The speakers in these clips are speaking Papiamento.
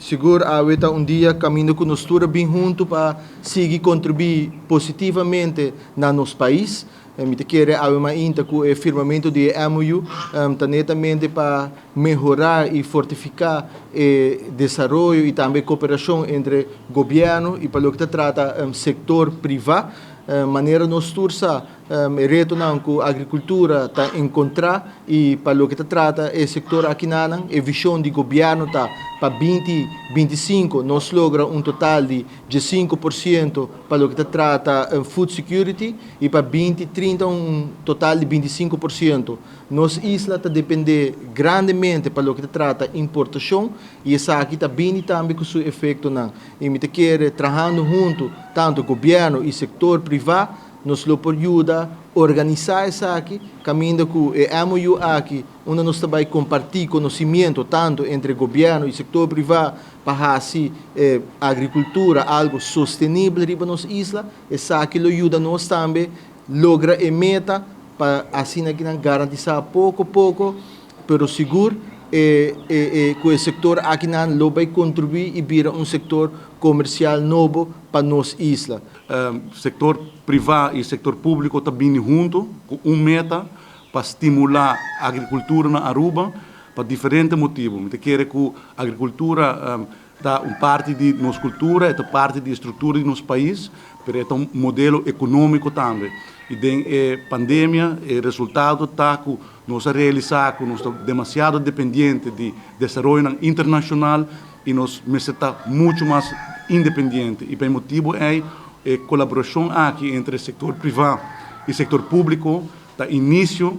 Sigur awe ta un dia kaminda ku nos tur a bin huntu pa sigui kontribuí positivamente na nos pais. Mi ta kere awe mainta ku e firmamentu di e MOU ta netamente pa mehorá i fortifiká e desaroyo i tambe koperashon entre gobièrnu i pa loke ta trata sektor privá. Manera nos tur sa, e retonan ku agrikultura ta enkontrá i pa loke ta trata e sektor akinanan, e vishon di gobièrnu ta pa 2025 nos logra un total di 15% pa loke ta trata food security i pa 2030 un total di 25%. Nos isla ta dependé grandemente pa loke ta trata importashon i esaki ta bini tambe ku su efektonan. I mi ta kere trahando huntu tantu gobièrnu i sektor privá nos lo por yuda organisá esaki kaminda ku e MOU aki unda nos ta bai kompartí konosimiento tantu entre gobièrnu i sektor privá pa hasi agrikultura algu sostenibel riba nos isla. Esaki lo yuda nos tambe logra e meta pa asina ku nan garantisá poko poko pero sigur ku e sektor akinan lo bai kontribuí i bira un sektor komersial nobo pa nos isla. Sektor privá i sektor públiko ta bini huntu ku un meta pa stimulá agrikultura na Aruba pa diferente motibu. Mi ta kere ku agrikultura ta un parti di nos kultura, ta parti di struktura di nos pais, pero ta un modelo ekonómiko tambe. I den e pandemia, e resultado ta ku nos a realisá ku nos ta demasiado dependiente di desaroyo internashonal i nos ta muchu mas independiente. I pa e motibu ei e kolaborashon aki entre sektor privá i sektor públiko ta inisio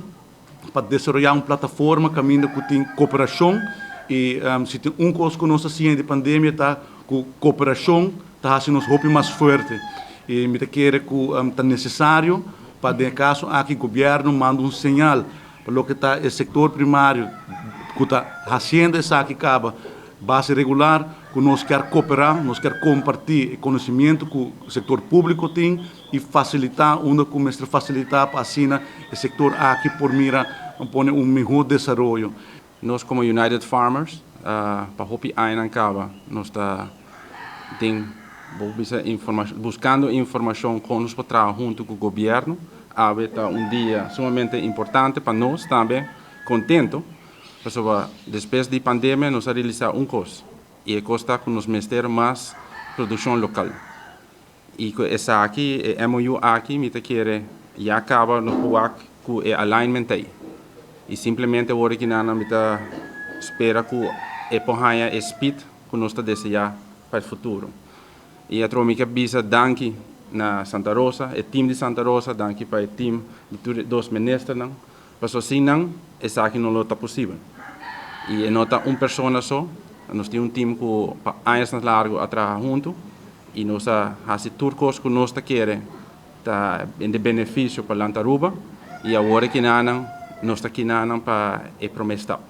pa desaroyá un plataforma kaminda ku tin kooperashon i si tin un kos ku nos a siña di pandemia ta ku kooperashon ta hasi nos hopi mas fuerte i mi ta kere ku ta nesesario pa den kaso aki gobièrnu manda un señal pa loke ta e sektor primario ku ta hasiendo esaki kaba base regular ku nos ke kooperá, nos ke kompartí konosementu ku sektor públiko tin i fasilitá, unda ku mester fasilitá pa asina e sektor aki por mira pone un mihó desaroyo. Nos komo United Farmers, pa hopi aña kaba, nos ta tin buskando informashon kon nos por traha huntu ku gobièrnu. Awe ta un dia sumamente importante pa nos tambe, kontentu. Pasobra despues di pandemia nos a realisá un kos. I e kos ta ku nos mester mas produkshon lokal. I ku esaki, e MOU aki, mi ta kere ya kaba nos ku e alignment ei. I simplemente awor aki nan mi ta spera ku e por haña e speed ku nos ta deseá pa e futuro. I atrobe mi ke bisa danki na Santa Rosa, e team di Santa Rosa, danki pa e team di tur dos ministernan. Pasobra sin nan, esaki no lo ta posibel. I no ta un persona so, nos tin un team ku pa añanan largu a traha huntu i nos a hasi tur kos ku nos ta kere ta den benefisio pa Land Aruba i awor aki nan nos ta aki nan pa e promé stap.